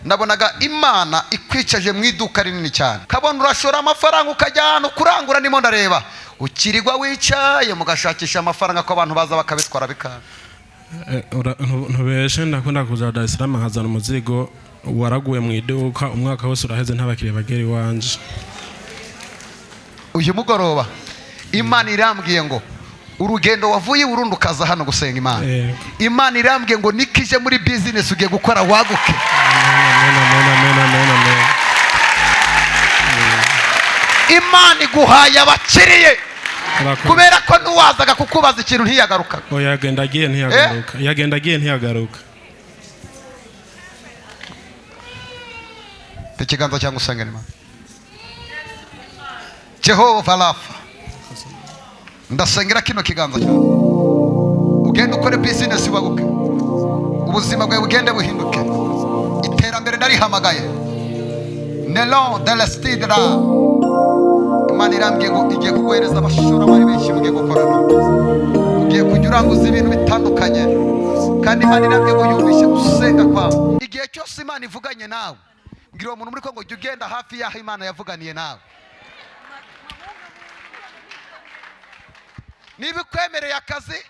Nabonaga Imana ikwicaje mu iduka rinini cyane, kabona urashora amafaranga, ukajya ahantu kurangura. Ndimo ndareba ukirirwa wicaye mugashakisha amafaranga, ko abantu baza bakabitwara bikanga. Ntubeshe, ndakunda kuza Dar es Salaam nkazana umuzigo waraguye mu iduka, umwaka wose uraheze ntabakiriya bagera iwanje. Uyu mugoroba Imana irambwiye ngo urugendo wavuye i Burundi ukaza hano gusenga Imana, Yego. Imana irambwiye ngo nikije muri business ugiye gukora waguke. Amen, amen, amen, amen, amen. Imana iguhaye abakiriye. Urakoze. Kubera ko n'uwazaga kukubaza ikintu ntiyagarukaga. Oya, yagenda agiye ntiyagaruka, yagenda agiye ntiyagaruka. Ikiganza cyangwa usenge Imana. Jehova Rafa, ndasengera kino kiganza cyawe, ugende ukore business waguke, ubuzima bwawe bugende buhinduke. Iterambere ndarihamagaye nelon delestidra. Imana irambwiye ngo igiye kuguhereza abashoramari benshi mugiye gukorana, ugiye kujya uranguza ibintu bitandukanye. Kandi Imana irambwiye ngo yumvise gusenga kwawe. Igihe cyose Imana ivuganye nawe, mbwira uwo muntu muri Kongo, jya ugenda hafi y'aho Imana yavuganiye nawe. Niba ikwemereye akazi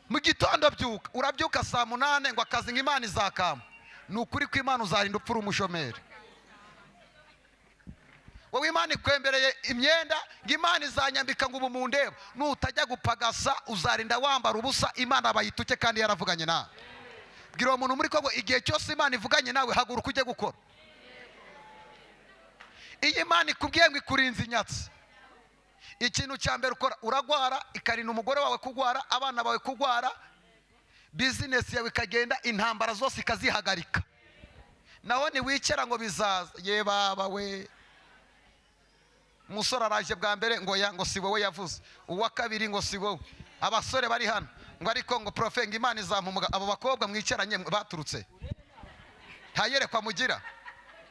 mu gitondo, byuka, urabyuka saa 8 ngo akazi ngo Imana izakama. Ni ukuri ko Imana uzarinda upfa uri umushomeri. Wowe Imana ikwemereye imyenda ngo Imana izanyambika, ngo ubu mundeba, nutajya gupagasa uzarinda wambara ubusa, Imana bayituke kandi yaravuganye nawe. Bwira uwo muntu muri Kongo, igihe cyose Imana ivuganye nawe, haguruka ujye gukora. Iyo Imana ikubwiye ngo ikurinze inyatsi, ikintu cya mbere ukora uragwara, ikarinda umugore wawe kugwara, abana bawe kugwara, business yawe ikagenda, intambara zose ikazihagarika. Naho ntiwicara ngo bizaza, ye baba we! Umusore araje bwa mbere ngo ya ngo si wowe yavuze, uwa kabiri ngo si wowe. Abasore bari hano ngo ariko ngo profe ngo Imana izampumuga. Abo bakobwa mwicaranye baturutse ntayerekwa mugira,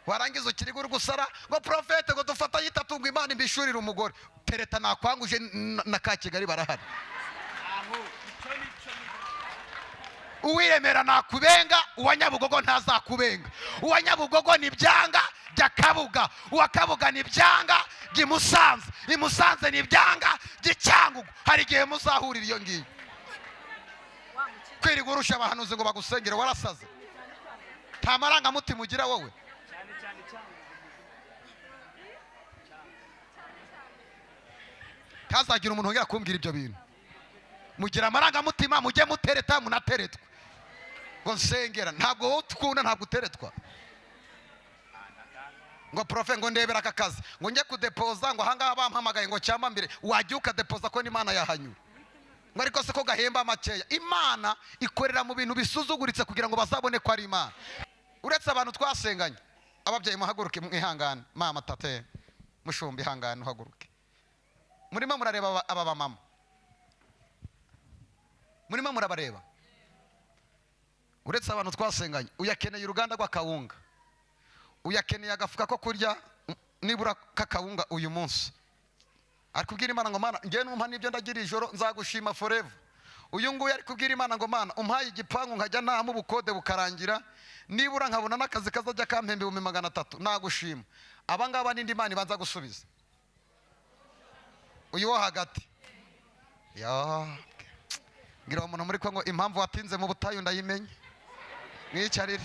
warangiza ukiri uri gusara ngo profete ngo dufatanye itatu ngo Imana imbishurire umugore. Tereta nakwanguje na ka Kigali barahari. Uwiremera nakubenga, uwa Nyabugogo ntazakubenga. Uwa Nyabugogo ni byanga jya Kabuga, uwa Kabuga ni byanga jya i Musanze, i Musanze ni byanga jya i Cyangugu. Hari igihe muzahurira iyo ngiyo. Kwirirwa urusha abahanuzi ngo bagusengere, warasaze? Nta marangamutima ugira wowe. Ntazagira umuntu wongera kumbwira ibyo bintu. Mugira amarangamutima, mujye mutereta munateretwe. Ngo nsengera, ntabwo wowe ukunda, ntabwo uteretwa. Ngo profe ngo ndebera aka kazi ngo njye kudepoza, ngo ahangaha bampamagaye ngo cyangwa mbere wajya ukadepoza ko n'Imana yahanyura. Ngo ariko se ko gahemba makeya? Imana ikorera mu bintu bisuzuguritse kugira ngo bazabone ko ari Imana. Uretse abantu twasenganye, ababyeyi muhaguruke mwihangane, mama, tate, mushumba, ihangane uhaguruke. Murimo murareba aba bamama, murimo murabareba. Uretse abantu twasenganye, uyakeneye uruganda rw'akawunga, uyakeneye agafuka ko kurya nibura k'akawunga uyu munsi, ari kubwira Imana ngo Mana ngewe numpa n'ibyo ndagira ijoro nzagushima forever. Uyu nguyu ari kubwira Imana ngo Mana umpaye igipangu nkajya ntahamo ubukode bukarangira, nibura nkabona n'akazi kazajya kampemba 300,000 nagushima. Aba ngaba n'indi Imana ibanza gusubiza uyu wo hagati. Ya ngira uwo muntu muri Kongo, impamvu watinze mu butayu ndayimenye. Mwicarire.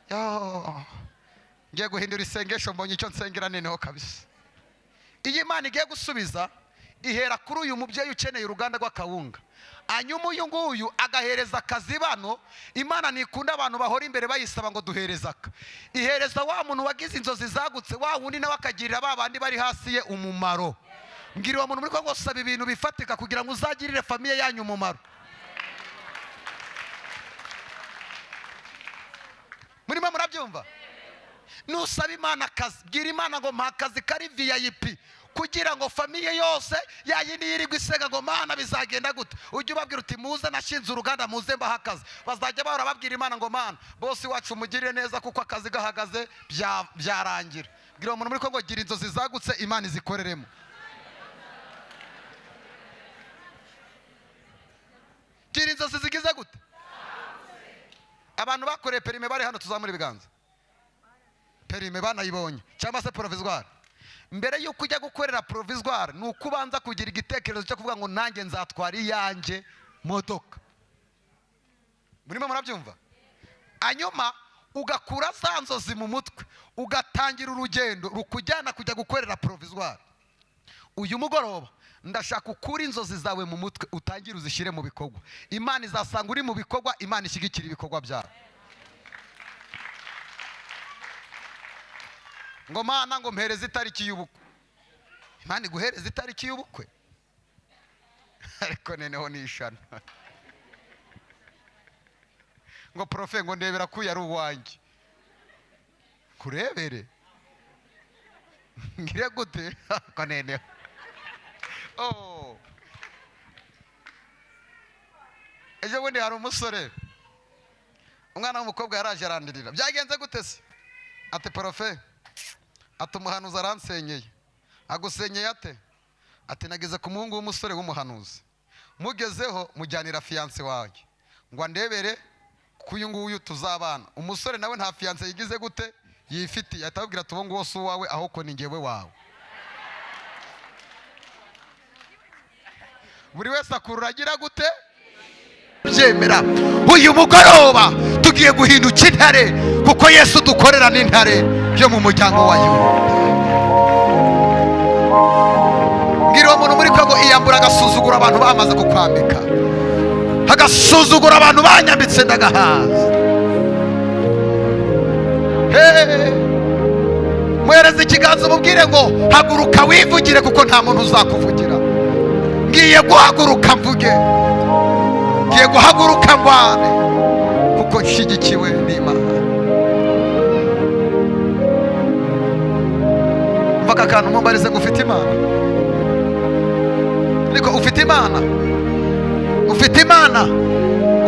Yo, ngiye guhindura isengesho, mbonye icyo nsengera noneho kabisa. Iyo Imana igiye gusubiza ihera kuri uyu mubyeyi ukeneye uruganda rw'akawunga, hanyuma uyu nguyu agahereza akazi bano. Imana ntikunda abantu bahora imbere bayisaba ngo duhereze aka. Ihereza wa muntu wagize inzozi zagutse, wa wundi nawe akagirira ba bandi bari hasi ye umumaro. Mbwira uwo muntu muri Kongo, saba ibintu bifatika kugira ngo uzagirire famiye yanyu umumaro. Murimo murabyumva? Nusaba Imana akazi, bwira Imana ngo mpa akazi kari VIP kugira ngo famiye yose yayindi yirirwa isenga ngo Mana bizagenda gute, ujye ubabwira uti muze nashinze uruganda, muze mbahe akazi. Bazajya bahora babwira Imana ngo Mana bose iwacu umugirire neza kuko akazi gahagaze byarangira. Bwira uwo muntu muri Kongo, gira inzozi zagutse Imana izikoreremo. Gira inzozi zigize gute? Abantu bakoreye permis bari hano, tuzamura ibiganza. Permis banayibonye cyangwa se provisoire. Mbere y'uko ujya gukorera provisoire, ni uko ubanza kugira igitekerezo cyo kuvuga ngo nanjye nzatwara iyanjye modoka. Murimo murabyumva? Hanyuma ugakura za nzozi mu mutwe, ugatangira urugendo rukujyana kujya gukorera provisoire. Uyu mugoroba ndashaka ukura inzozi zawe mu mutwe, utangire uzishyire mu bikorwa. Imana izasanga uri mu bikorwa, Imana ishyigikira ibikorwa byawe. Ngo Mana, ngo mpereze itariki y'ubukwe. Imana iguhereza itariki y'ubukwe? Ariko noneho ni ishano. Ngo profe, ngo ndebera ko uyu ari uwanjye. Kurebere ngire gute? Ariko noneho, oh. Ejo bundi hari umusore, umwana w'umukobwa, yaraje arandirira. Byagenze gute se? Ati: "Profe," ati, "umuhanuzi aransenyeye." Agusenyeye ate? Ati: "Nageze ku muhungu w'umusore w'umuhanuzi, mugezeho mujyanira fiancé wanjye ngo andebere ko uyu nguyu tuzabana. Umusore nawe nta fiancé yigize gute yifitiye, ahita ababwira ati: 'Uwo nguwo si uwawe, ahubwo ni njyewe wawe.'" Buri wese akurura agira gute? Byemera. Uyu mugoroba tugiye guhinduka intare, kuko Yesu dukorera n'intare yo mu muryango wa Yuda. Mbwira uwo muntu muri kongo: iyambura agasuzuguro abantu bamaze kukwambika. Agasuzuguro abantu banyambitse ndagahaza. Hey! Muhereze ikiganza, umubwire ngo: "Haguruka wivugire, kuko nta muntu uzakuvugira." Ngiye guhaguruka mvuge, ngiye guhaguruka ngwane, kuko nshyigikiwe n'Imana. Mva aka kantu, mumbarize ngo: ufite Imana? Ariko ufite Imana? Ufite Imana?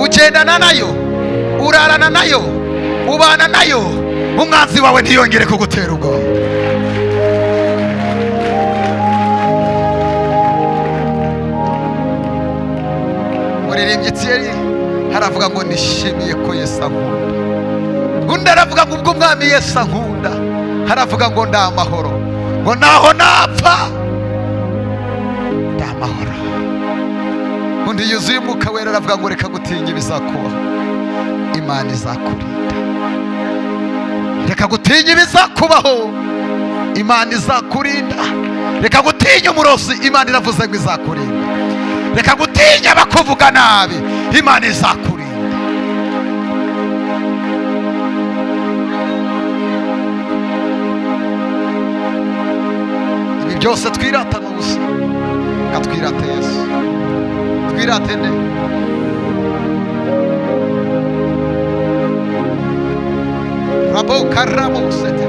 Ugendana nayo, urarana nayo, ubana nayo. Umwanzi wawe ntiyongere kugutera ubwoba. Muririmbyi Thierry haravuga ngo: "Nishimiye ko Yesu ankunda." Undi aravuga ngo: "Ubwo Umwami Yesu ankunda," haravuga ngo, "ndi amahoro," ngo naho napfa ndi amahoro. Undi yuzuye Umwuka Wera aravuga ngo: "Reka gutinya ibizakubaho, Imana izakurinda. Reka gutinya ibizakubaho, Imana izakurinda. Reka gutinya umurozi, Imana iravuze ngo izakurinda. Reka gutinya abakuvuga nabi, Imana izakurinda." Ibi byose twiratana ubusa. Reka twirate Yesu. Twirate nde? Rabo karabo sete.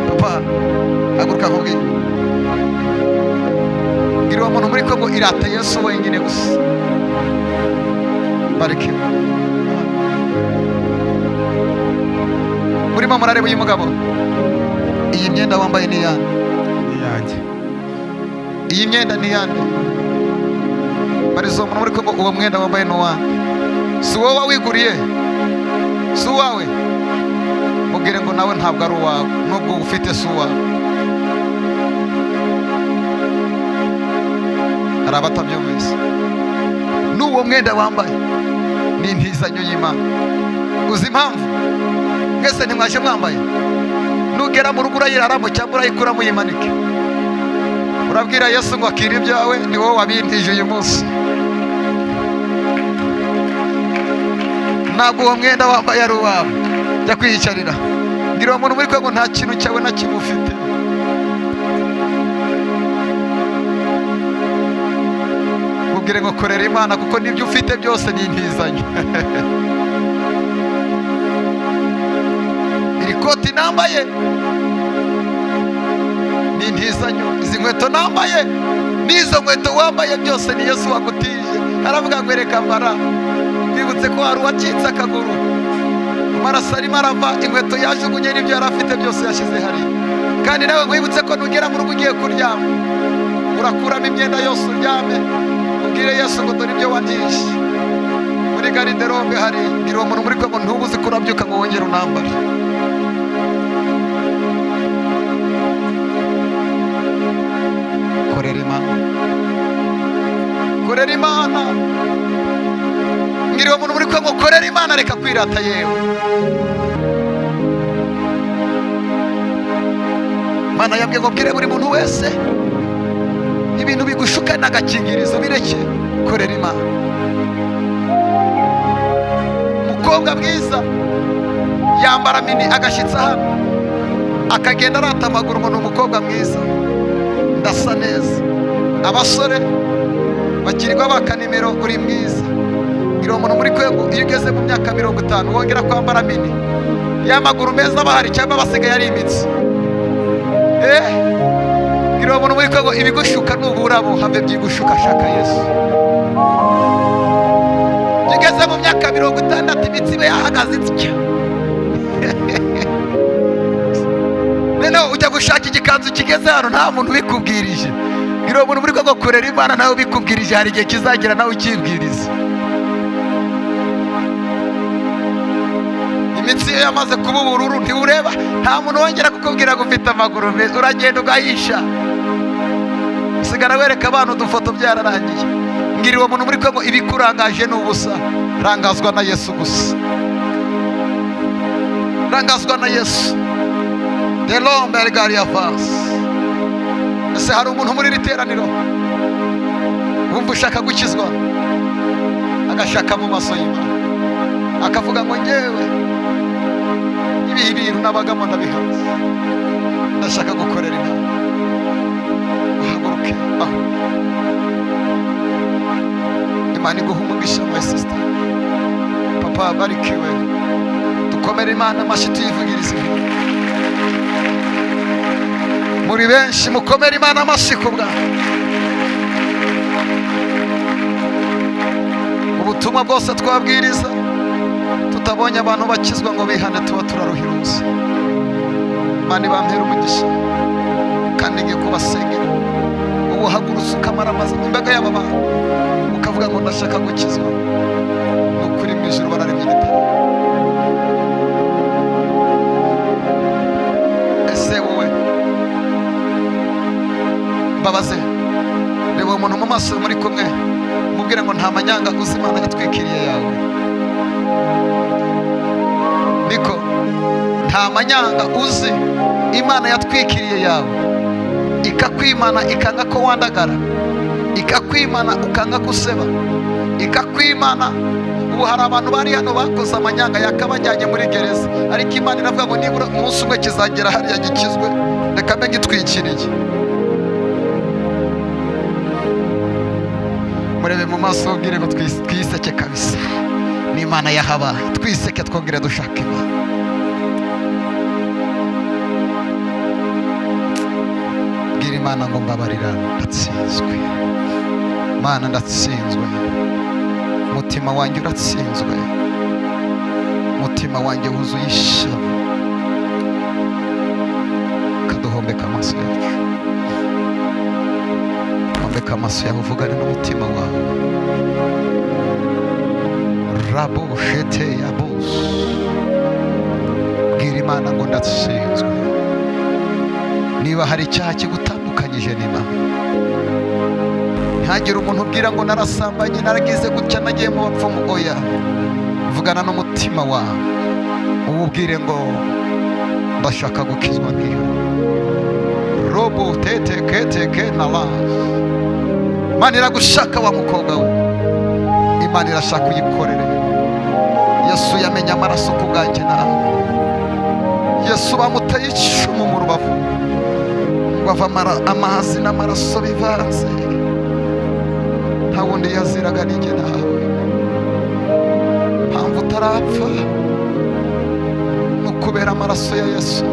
Papa, haguruka nkubwire. Bwira uwo muntu muri Kongo: irate Yesu wenyine gusa. Bareke murimo murareba uyu mugabo. Iyi myenda wambaye ni iyande? Iyanjye. Iyi myenda ni iyande? Bariza uwo muntu muri Kongo: uwo mwenda wambaye ni uwande? Si wowe wawiguriye? Si uwawe? Mubwire ngo nawe ntabwo ari uwawe, nubwo ufite si uwawe. Hari abatabyumvise. N'uwo mwenda wambaye ni intizanyo y'Imana. Uzi impamvu? Mwese ntimwaje mwambaye. Nugera mu rugo urayiraramo cyangwa urayikuramo uyimanike. Urabwira Yesu ngo: "Akira ibyawe, ni wowe wabintije uyu munsi." Ntabwo uwo mwenda wambaye ari uwawe. Jya kwiyicarira. Mbwira uwo muntu muri ngo nta kintu cyawe na kimwe ufite. Mubwire ngo: "Korera Imana, kuko n'ibyo ufite byose ni intizanyo." Iri koti nambaye ni intizanyo, izi nkweto nambaye n'izo nkweto wambaye, byose ni Yesu wagutije. Aravuga ngo: "Reka mbara." Twibutse ko hari uwacitse akaguru, amaraso arimo arava, inkweto yajugunye n'ibyo yari afite byose yashyize hariya. Kandi nawe nkwibutse ko nugera mu rugo ugiye kuryama, urakuramo imyenda yose, uryame, ubwire Yesu ngo: "Dore ibyo wantije." Muri Muri garde-robe hari. Gira uwo muntu muri kumwe ngo ntubuze ko urabyuka ngo wongere unambare. Korera Imana, korera Imana. Ngira uwo muntu muri kumwe ngo korera Imana, reka kwirata. Yewe, Mana yabwiye ngo bwire buri muntu wese, ibintu bigushuka n'agakingirizo bireke, korera Imana. Umukobwa mwiza yambara mini agashyitsa hano, akagenda arata amaguru ngo ni umukobwa mwiza, ndasa neza. Abasore bakirirwa baka nimero, uri mwiza. Gira uwo muntu muri kwego, iyo ugeze mu myaka 50 wongera kwambara mini, ya maguru meza bahari cyangwa basigaye ari imitsi? Gira uwo muntu muri kwego, ibigushuka n'uburabo have byigushuka, shaka Yesu. Iyo ugeze mu myaka 60 imitsi iba yahagaze itya. Noneho ujya gushaka igikanzu kigeze hano nta muntu ubikubwirije. Gira uwo muntu muri kwego, korera Imana nawe ubikubwirije, hari igihe kizagera nawe ukibwiriza. Imitsi iyo yamaze kuba ubururu ntiwureba, nta muntu wongera kukubwira ngo ufite amaguru meza, uragenda ugahisha, usigara wereka abantu udufoto, byararangiye. Mbwira uwo muntu muri kwego, ibikurangaje ni ubusa, rangazwa na Yesu gusa, rangazwa na Yesu. De l'ombre garia face. Ese hari umuntu muri iri teraniro wumva ushaka gukizwa, agashaka mu maso y'Imana, akavuga ngo ngewe ibi bintu nabagamo ndabihaze, ndashaka gukorera Imana? Uhaguruke aho. Imana iguha umugisha, my sister. Papa barikiwe. Dukomere Imana amashyi, tuyivugirize impundu. Muri benshi, mukomere Imana amashyi ku bwawe. Ubutumwa bwose twabwiriza, tutabonye abantu bakizwa ngo bihane, tuba turaruhira ubusa. Imana ibampera umugisha, kandi ngiye kubasengera. Ubu uhagurutse ukamaramaza mu imbaga y'aba bantu, ukavuga ngo ndashaka gukizwa, ni ukuri mu ijuru bararemye igitabo. Ese wowe, mbabaze, reba uwo muntu mu maso muri kumwe, mubwire ngo nta manyanga uzi Imana yatwikiriye yawe? Niko, nta manyanga uzi Imana yatwikiriye yawe, ikakwimana ikanga ko wandagara, ikakwimana ukanga guseba, ikakwimana? Ubu hari abantu bari hano bakoze amanyanga yakabajyanye muri gereza, ariko Imana iravuga ngo nibura umunsi umwe kizagera hariya gikizwe, reka mbe ngitwikiriye. Murebe mu maso, ubwire ngo twiseke kabisa n'Imana yahabaye, twiseke twongere dushaka Imana. Bwira Imana ngo mbabarira, ndatsinzwe Mana, ndatsinzwe, umutima wanjye uratsinzwe, umutima wanjye wuzuye ishavu. Kaduhombeka amaso yacu, hombeka amaso yawe, uvugane n'umutima wawe. Rabo shete ya bose. Bwira Imana ngo ndatsinzwe. Niba hari icyaha kigutandukanyije n'Imana, ntihagire umuntu ubwira ngo narasambanye, naragize gutya, nagiye mu bapfumu. Oya, vugana n'umutima wawe, uwubwire ngo ndashaka gukizwa nkiyo robo tete kete ke na la. Imana iragushaka, wa mukobwa we. Imana irashaka uyikorere. Yesu yamenye amaraso ku bwanjye nawe. Yesu bamuteye icumu mu rubavu ngo ava amazi n'amaraso bivanze. Nta wundi yaziraga, ninjye nawe. Mpamvu utarapfa ni ukubera amaraso ya Yesu.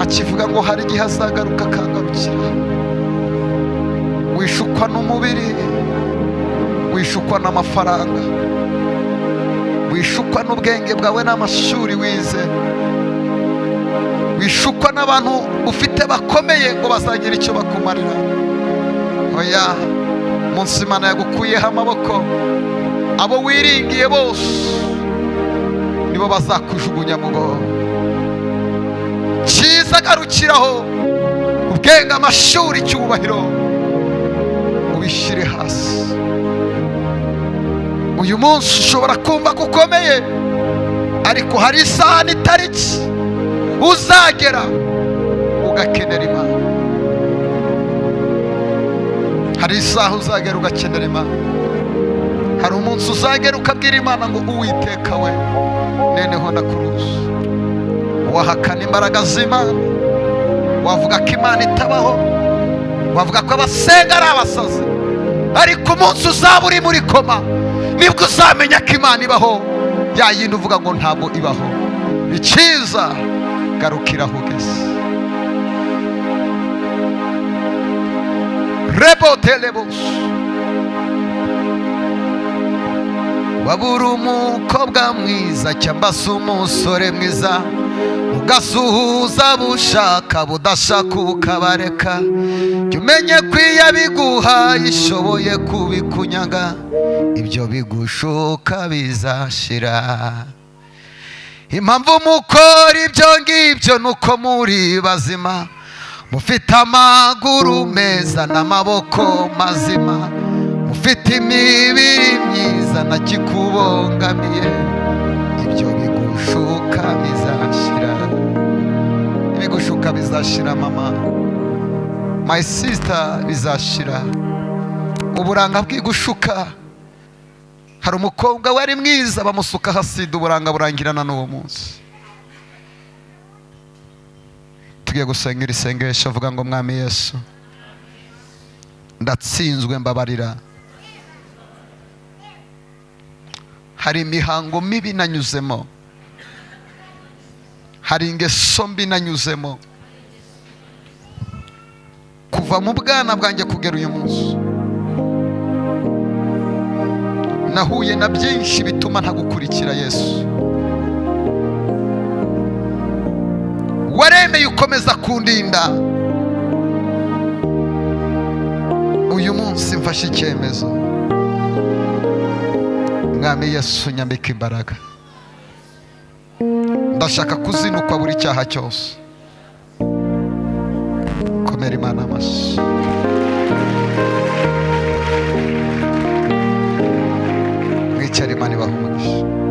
Akivuga ngo hari igihe azagaruka akangarukira. Wishukwa n'umubiri, wishukwa n'amafaranga, wishukwa n'ubwenge bwawe n'amashuri wize, wishukwa n'abantu ufite bakomeye ngo bazagira icyo bakumarira. Oya, munsi Imana yagukuyeho amaboko. Abo wiringiye bose nibo bazakujugunya mu mwobo. Cyiza, garukiraho. Ubwenge, amashuri, icyubahiro, ubishyire hasi. Uyu munsi ushobora kumva ko ukomeye, ariko hari isaha n'itariki uzagera ugakenera Imana. Hari isaha uzagera ugakenera Imana. Hari umunsi uzagera ukabwira Imana ngo: "Uwiteka we, neneho ndakuruzi." Wahakana imbaraga z'Imana, wavuga ko Imana itabaho, wavuga ko abasenga ari abasazi, ariko umunsi uzaba uri muri koma nibwo uzamenya ko Imana ibaho, ya yindi uvuga ngo ntabwo ibaho. Icyiza, garukira aho ugeze. Rebotelebos. Wabura umukobwa mwiza cyangwa se umusore mwiza, ugasuhuza bushaka, budashaka ukabareka. Jya umenye ko iyo abiguhaye ishoboye kubikunyaga. Ibyo bigushuka bizashira. Impamvu mukora ibyo ngibyo nuko muri bazima, mufite amaguru meza n'amaboko mazima, mufite imibiri myiza ntakikubongamiye. Ibyo bigushuka bizashira. Ibigushuka bizashira, mama, my sister, bizashira. Uburanga bwigushuka. Hari umukobwa wari mwiza, bamusuka hasida, uburanga burangirana n'uwo munsi. Tugiye gusenga iri sengesho. Avuga ngo: "Mwami Yesu, ndatsinzwe, mbabarira. Hari imihango mibi nanyuzemo, hari ingeso mbi nanyuzemo kuva mu bwana bwanjye kugera uyu munsi. Nahuye na byinshi bituma ntagukurikira. Yesu, waremeye ukomeza kundinda. Uyu munsi mfashe icyemezo. Mwami Yesu, nyambika imbaraga. Ndashaka kuzinukwa buri cyaha cyose." Komera Imana amashyi. Mwicara. Imana ibaha umugisha.